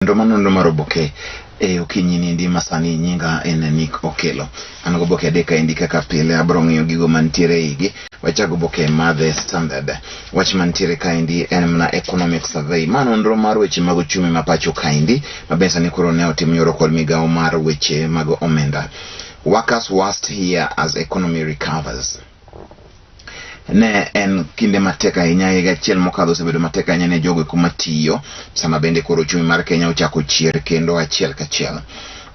Nonro ma nonro mar oboke e okinyi nindi masani nyinga en Nick Okelo. An goboke adek kaendi kaka pile abro ng'iyo gigo mantiere e igi. Wachako oboke mar The Standard. Wach mantiere kaendi en mana economic survey. Ma nonro mar weche mag ochumi ma pacho kaendi ma bende sani koro ne otim nyoro kod migawo mar weche mag omenda. Workers worst here as economy recovers. Ne en kinde matek ahinya, higa achiel mokadho osebedo matek ahinya ne jogo eko matiyo, sama bende koro ochumi mar Kenya ochako chier kendo achiel kachiel.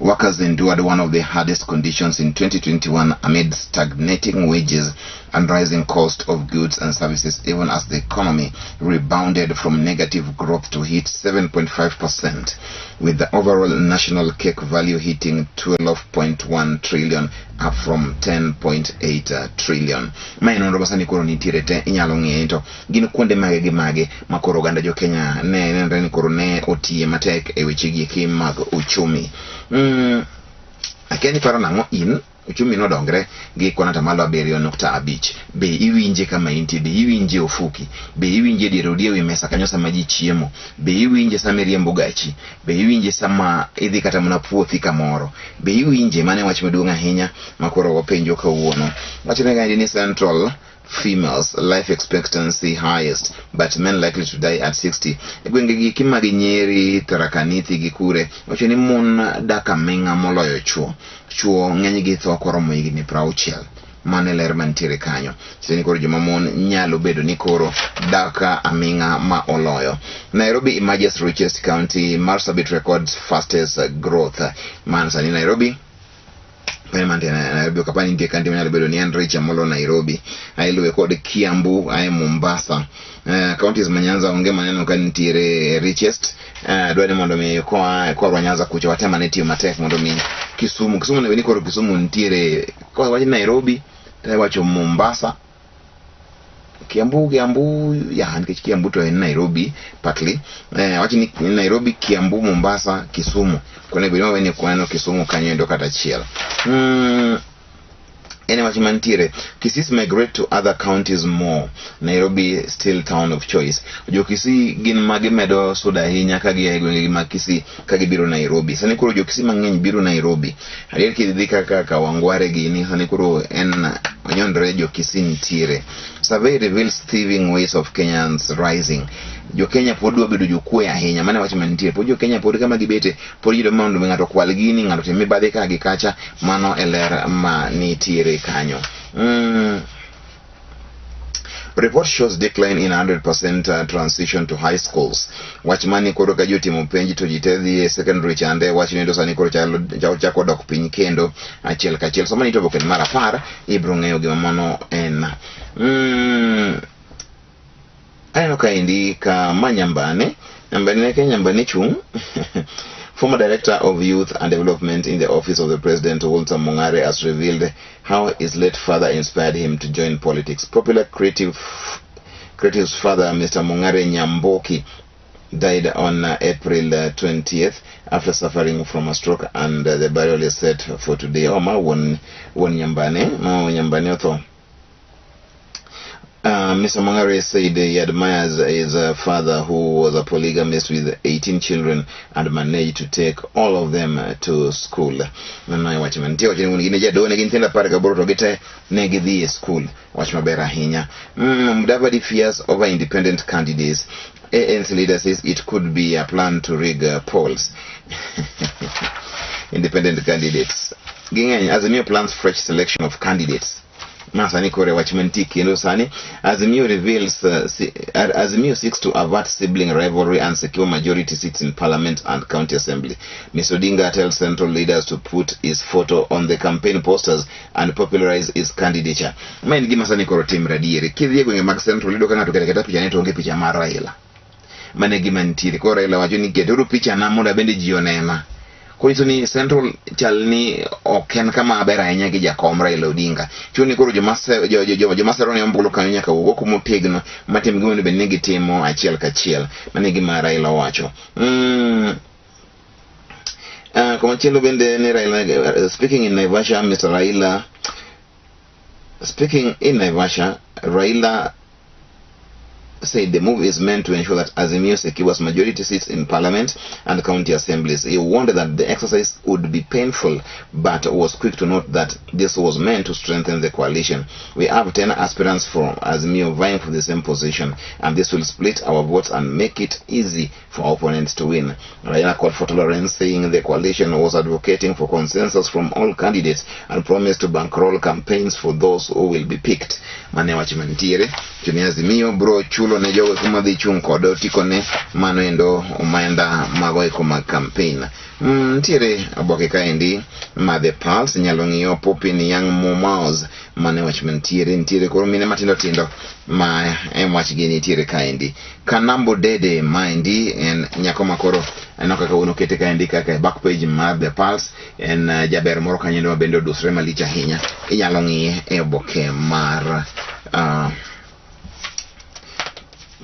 Workers endured one of the hardest conditions in 2021 amid stagnating wages and rising cost of goods and services even as the economy rebounded from negative growth to hit 7.5%, with the overall national cake value hitting 12.1 trillion up from 10.8 trillion. Ma en nonro ma sani koro nitiere te inyalo ng'iye to gin kuonde mage gi mage ma koro oganda jo Kenya ne nenre ni koro ne otiye matek e weche gi eki mag uchumi. Akia ni paro nang'o in uchumi nodongre gi kwan atamalo 7.5. Be iwinje kama intie? Be iwinje ofuki? Be iwinje dier odi ewi mesa kanyo sama ji chiemo? Be iwinje sama iriembo gachi? Be iwinje sama idhi kata mana puothi kamoro? Be iwinje? Mano e wach maduong' ahinya ma koro wapenjo kawuono. Wachore kaendi ni Central females life expectancy highest but men likely to die at 60. E gwenge gi eki mag Nyeri, Tharaka Nithi gi kure, wacho ni mon dak aming'a moloyo chuo. Chuo ng'enygi tho koromo higni 60. Mano e ler mantiere kanyo. Tiende ni koro joma mon nyalo bedo ni koro dak aming'a ma oloyo. Nairobi emerges richest county, Marsabit records fastest growth. Man sani Nairobi piny mantie Nairobi ok apar ni nitie county manyalo bedo ni en rich molo Nairobi. Ae iluwe kod Kiambu, ae Mombasa. Counties ma Nyanza onge maneno ka nitiere richest. Dwa ni mondo mi koa korwa Nyanza kucha watem ane tiyo matek mondo mi Kisumu, Kisumu onego ni koro Kisumu nitiere kowach Nairobi to iwacho Mombasa. Kiambu, Kiambu, ya nikech Kiambu to en Nairobi partly. Wach ni Nairobi, Kiambu, Mombasa, Kisumu. Kone bed maweni kwaneno Kisumu kanyo endo kata achiel. En wach mantiere Kisii migrate to other counties more. Nairobi still town of choice. Jo Kisii gin ma gimedo sudo ahinya ka gia e gwenge gi mag Kisii ka gibiro Nairobi. Sani koro jo Kisii mang'eny biro Nairobi. Adier kidhi kaka Kawangware gini sani koro en onyondre jo Kisii nitiere. Survey reveals thieving ways of Kenyans rising. Jo Kenya pod dwa bedo jokuoe ahinya. Mano e wach mantie. Pod jo Kenya pod kama gibete pod yudo mondo mi ng'ato okwal gini, ng'ato otim mibadhi ka gi kacha. Mano e ler ma nitiere kanyo. Report shows decline in 100% transition to high schools. Wach mani koro ka ji otimo penj to ji te dhi e secondary chande, wach ni to sani koro chalo chako dok piny kendo achiel kachiel. Sama nito oboke mar 10 ibiro ng'eyo gima mano en. Aneno kaendi ka ma Nyambane, Nyambane ka Nyambane chung'. Former Director of Youth and Development in the Office of the President, Walter Mong'are, has revealed how his late father inspired him to join politics. Popular creative's father, Mr. Mong'are Nyamboki, died on April 20th after suffering from a stroke, and the burial is set for today. Oh, ma wuon wuon Nyambane, ma wuon Nyambane otho. Mr. Mong'are said he admires his father, who was a polygamist with 18 children and managed to take all of them to school. Mano e wach mantie. Wacho ni wuon gi ne jadolo, ne gin nyithindo 18 to gite ne gidhi e school. Wach maber ahinya. Mudavadi fears over independent candidates. ANC leader says it could be a plan to rig polls. Independent candidates. Ging'eny. Azimio plans fresh selection of candidates. Ma sani kore wach mantie kendo sani Azimio reveals Azimio seeks to avert sibling rivalry and secure majority seats in parliament and county assembly. Mr. Odinga tells central leaders to put his photo on the campaign posters and popularize his candidature. Ma en gima sani koro timre adieri. Kidhi e gwenge mag central iyudo ka ng'ato keto aketa pichane to onge picha mar Raila. Mano e gima nitiere. Koro Raila wacho ni keturu pichana mondo abende ji onena. Konyiso ni Central chal ni ok en kama ber ahinya gi jakom Raila Odinga. Chuno ni koro joma joma sero ne ombulu kanyo nyaka wuog oko motegno matim gima onego bed ni gitimo achiel kachiel. Mano e gima Raila owacho. Komachielo bende ni Raila, speaking in Naivasha, Mr. Raila speaking in Naivasha, Raila said the move is meant to ensure that Azimio secures majority seats in parliament and county assemblies. He warned that the exercise would be painful, but was quick to note that this was meant to strengthen the coalition. We have 10 aspirants from Azimio vying for the same position, and this will split our votes and make it easy for our opponents to win. Raila called for tolerance, saying the coalition was advocating for consensus from all candidates and promised to bankroll campaigns for those who will be picked. Mane wach mantiere to ni Azimio bro chulo ne jogo eko madhi chung' kod otikone mano endo omenda mago eko mag campaign. Nitiere oboke kaendi ma The Pulse inyalo ng'iyo Popping Young Momaos mane wach mantiere nitiere koro mine matindo tindo ma en wachgi nitiere kaendi. Kanambo Dede maendi en nyako makoro aneno kaka wuon okete kaendi kaka e back page mar The Pulse en jaber moro kanyo ma bende odusre malich ahinya. Inyalo ng'iye e oboke mar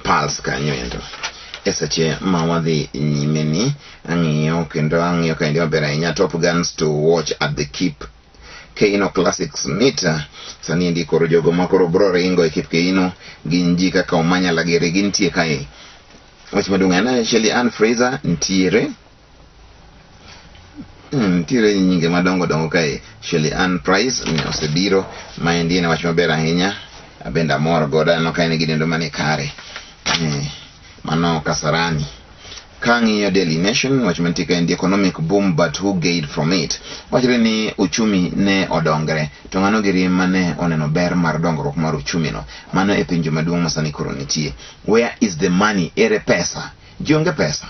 Pulse kanyo endo. E seche ma wadhi nyime ni ang'iyo kendo ang'iyo kaendi maber ahinya top guns to watch at the Kip Keino Classics Meet. Sani endi koro jogo ma koro bro ringo e Kip Keino gin ji kaka Omanya Lagere gintie kae. Wach maduong' en Shelly Ann Fraser ntiere ntiere nyinge madongo dongo kae. Shelly Ann Price ni osebiro maendi en wach maber ahinya bende amor godo aneno ka en gi dendo mane kare. Mano Kasarani. Kang'iyo Daily Nation wach mantie kaendi economic boom but who gained from it. Wachre ni uchumi ne odongre to ng'ano giri mane oneno ber mar dongruok mar uchumi no. Mano e penjo maduong' ma sani koro nitie. Where is the money? Ere pesa? Ji onge pesa.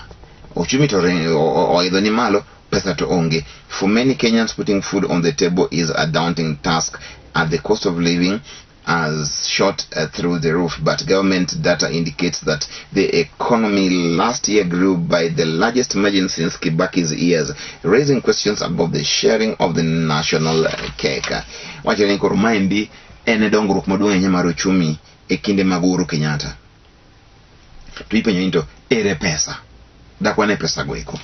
Uchumi to oidho ni malo, pesa to onge. For many Kenyans, putting food on the table is a daunting task at the cost of living has shot through the roof, but government data indicates that the economy last year grew by the largest margin since Kibaki's years, raising questions about the sharing of the national cake. Wachre ni koro maendi en dongruok maduong' ahinya mar uchumi e kinde mag Uhuru Kenyatta. To ipenjo ni to ere pesa? Dak wane pesa go eko.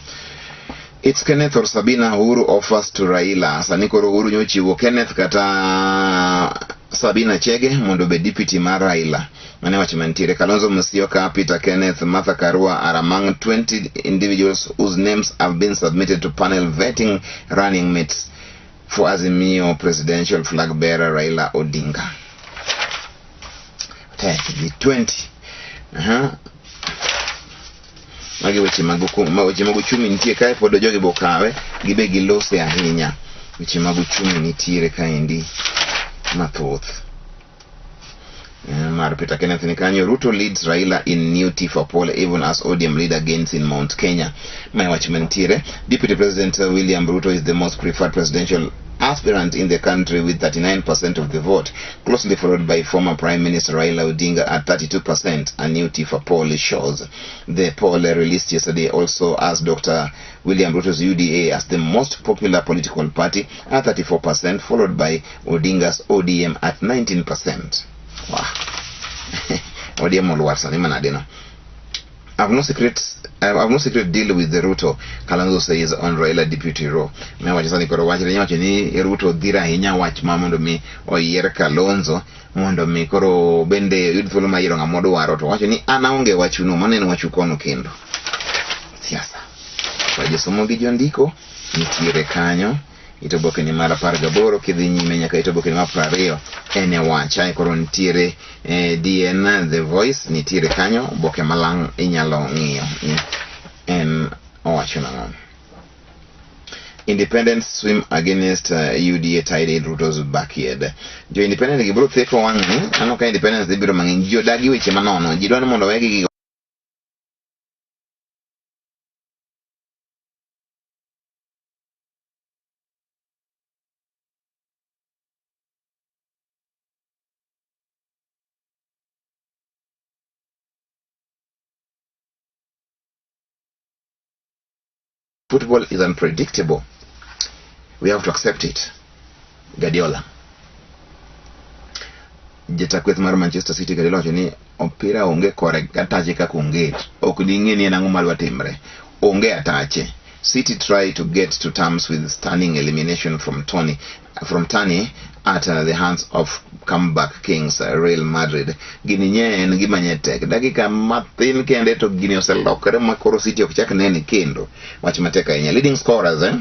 It's Kenneth or Sabina Uhuru offers to Raila. Sani koro Uhuru nyochiwo Kenneth kata Sabina Chege mondo obed deputy mar Raila. Mane wach mantiere. Kalonzo Musyoka, Peter Kenneth, Martha Karua are among 20 individuals whose names have been submitted to panel vetting running mates for Azimio presidential flag bearer Raila Odinga. Tek ji 20. Magi weche mag weche mag uchumi nitie kae pod jogi bokawe gibe gilose ahinya. Weche mag uchumi nitiere kaendi mathoth. Mar Peter Kenneth ni kanyo Ruto leads Raila in new Tifa poll even as ODM leader gains in Mount Kenya. Mae wach mantiere. Deputy President William Ruto is the most preferred presidential aspirant in the country with 39% of the vote, closely followed by former Prime Minister Raila Odinga at 32%, a new TIFA poll shows. The poll released yesterday also has Dr. William Ruto's UDA as the most popular political party at 34%, followed by Odinga's ODM at 19%. Wow. ODM olwar sani manade no. I have no secret deal with the Ruto, Kalonzo says on Raila deputy role. Me wacho sani koro wachre nyawacho ni Ruto dhiro ahinya wach ma mondo mi oyier Kalonzo mondo mi koro bende yud thuolo mar yiero ng'ama odwaro to wacho ni an aonge wachuno mano en wachu kono kendo. Siasa. Kwa josomo gi jondiko nitiere kanyo ito oboke ni mar 18 kidhi nyime nyaka ito oboke ni mar 20 en e wach ae koro nitiere DN The Voice nitiere kanyo oboke malang' inyalo ng'iyo ni en owacho nang'o. Independents swim against UDA tide in Ruto's backyard. Jo independent gi biro theko wang'ni, aneno ka independents dhi biro mang'eny, ji odagi weche manono, ji dwa ni mondo wegi gi Football is unpredictable. We have to accept it. Guardiola. Jata kweth mar Manchester City Guardiola wacho ni opira onge kore atache kaka onget. Ok ding'e ni en ang'o madwa timre. Onge atache. City try to get to terms with stunning elimination from Tony. From Tani at the hands of comeback kings Real Madrid. Gini nye en gima nye tek. Dakika mathin kende to gini oselokore ma koro City ok chak nene kendo. Wach matek ahinya. Leading scorers, eh?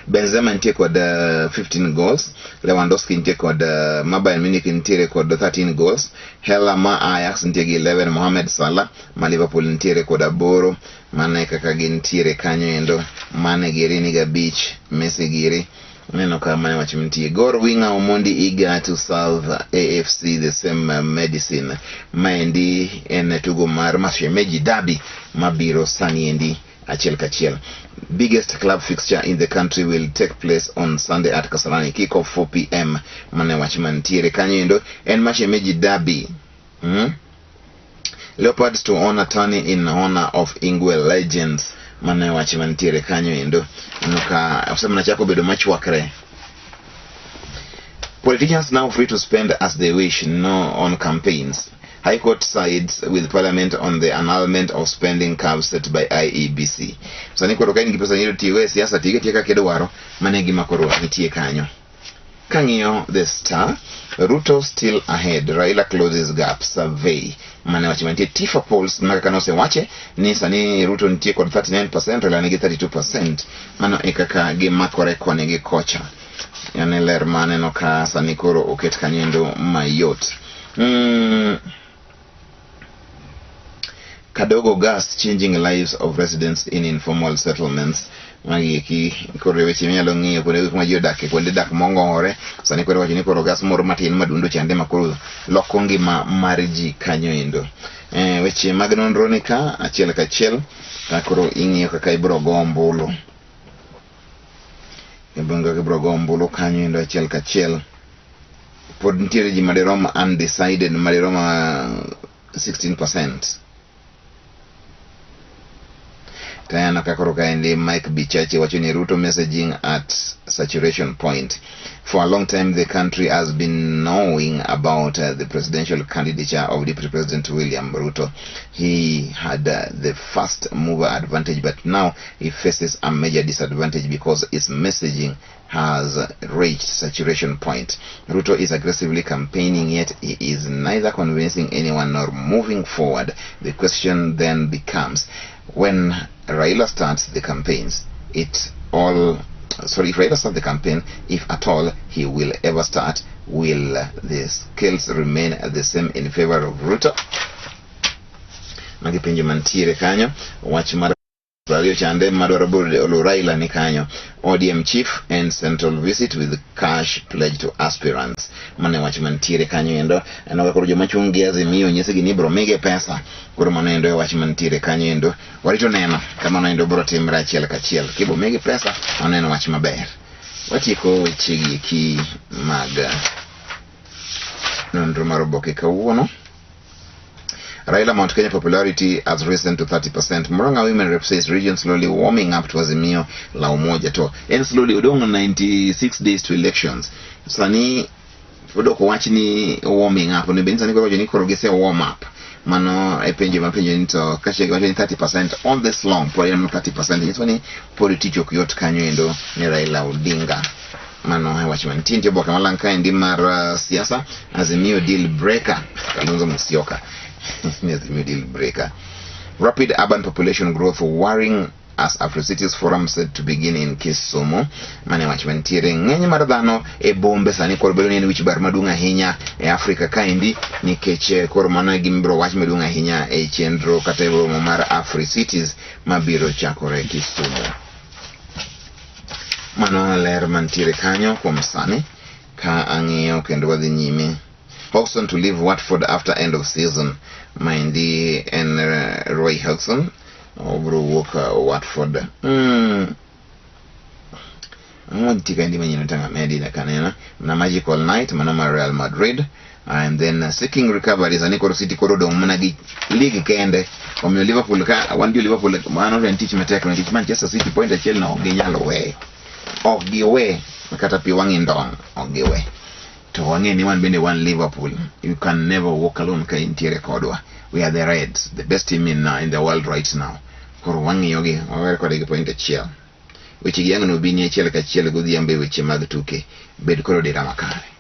Benzema nitie kod 15 goals, Lewandowski nitie kod ma Bayern Munich nitiere kod 13 goals, Hela ma Ajax nitie gi 11, Mohamed Salah ma Liverpool nitiere kod 8, mane kaka gintiere kanyo endo, Mane giri nigi 5, Messi giri. Neno ka mane wach mantie. Gor winger Omondi eager to serve AFC the same medicine. Maendi en tugo mar Mashemeji Derby mabiro sani endi achiel kachiel. Biggest club fixture in the country will take place on Sunday at Kasarani. Kick off 4 p.m. Mane wach mantiere kanyo endo en Mashemeji Derby. Leopards to honor Tony in honor of Ingwe legends. Mane wach mantiere kanyo endo. Aneno ka osemana chako bedo machwakre. Politicians now free to spend as they wish, no on campaigns. High Court sides with Parliament on the annulment of spending caps set by IEBC. Sani koro ka in gi pesa nyalo tiyogo e siasa, tigo tiyo kaka idwaro, mano e gima koro nitie kanyo. Kang'iyo The Star, Ruto still ahead, Raila closes gap survey. Mane wach mantie Tifa polls ma kaka nosewache ni sani Ruto nitie kod 39%, Raila nigi 32%. Mano e kaka gimakore koni gi kocha. Yani ler maneno ka sani koro oket kanyo endo mayot. Kadogo gas changing lives of residents in informal settlements. Magi eki koro weche minyalo ng'iyo kuonde kuma ji odakie, kuonde dak mong'ore. Sani koro wacho ni koro gas moro matin madundo chande ma koro loko ngima mar ji kanyo endo. Weche mag nonro ni ka achiel kachiel ka koro ing'iyo kaka ibiro go ombulu. Ibiro kaka ibiro go ombulu kanyo endo achiel kachiel. Pod nitiere ji madirom undecided madirom 16%. Tayana kakoro kaendi Mike Bichachi wacho ni Ruto messaging at saturation point. For a long time the country has been knowing about the presidential candidature of Deputy President William Ruto. He had the first mover advantage, but now he faces a major disadvantage because his messaging has reached saturation point. Ruto is aggressively campaigning, yet he is neither convincing anyone nor moving forward. The question then becomes, when Raila starts the campaigns, it all sorry, if Raila starts the campaign, if at all he will ever start, will the scales remain the same in favor of Ruto? Magi penjo mantiere kanyo. Wach mar 20 chande madwaro olo Raila ni kanyo. ODM chief and central visit with cash pledge to aspirants. Mane wach mantiere kanyo endo. Aneno ka koro joma chung' gi Azimio nyisegi ni ibiro migi pesa. Koro mano endo e wach mantiere kanyo endo. Warito neno ka mano endo biro timre achiel kachiel. Kibiro migi pesa, mano en wach maber. Watieko wechegi eki mag nonro mar oboke kawuono. Raila Mount Kenya popularity has risen to 30%. Murang'a Women Rep says region slowly warming up to Azimio la Umoja to. En slowly odong 96 days to elections. Sani pod ok wach ni warming up. Onego bed ni sani koro wacho ni koro gise warm up. Mano e penjo ma penjo ni to kachiel wacho ni 30% all this long pod en 30% nyiso ni pod tich ok yot kanyo endo ne Raila Odinga. Mano e wach mantie. Nitie oboke malang' kaendi mar siasa Azimio deal breaker Kalonzo Musyoka. Azimio deal breaker. Rapid urban population growth worrying as Afro-Cities Forum set to begin in Kisumu. Mane wach mantiere ng'eny mar dhano e bombe sani koro bedo ni en wich bar maduong' ahinya e Afrika kaendi nikech koro mano e gima biro wach maduong' ahinya e chenro kata e romo mar Afro-Cities mabiro chakore Kisumu. Mano ler mantiere kanyo kuom sani ka ang'iyo kendo wadhi nyime. Hodgson to leave Watford after end of season. Maendi en Roy Hodgson obiro wuok Watford. Ang'o nitie kaendi manyien tang' amedi kaneno na Magical Night mano mar Real Madrid and then seeking recovery sani koro City koro odong' mana gi league kende omiyo Liverpool ka wan jo Liverpool mano en tich matek nikech Manchester City point achiel no ok ginyal weyo ok giwe kata pi wang'i ndong' ok giwe to wang'e ni wan bende wan Liverpool. You can never walk alone ka intiere kodwa. We are the Reds, the best team in the world right now. Koro wang'iyo gi wawere kodgi point achiel. Weche gi ang' nobini achiel kachiel godhiambo e weche mag tuke. Bed kod odira makare.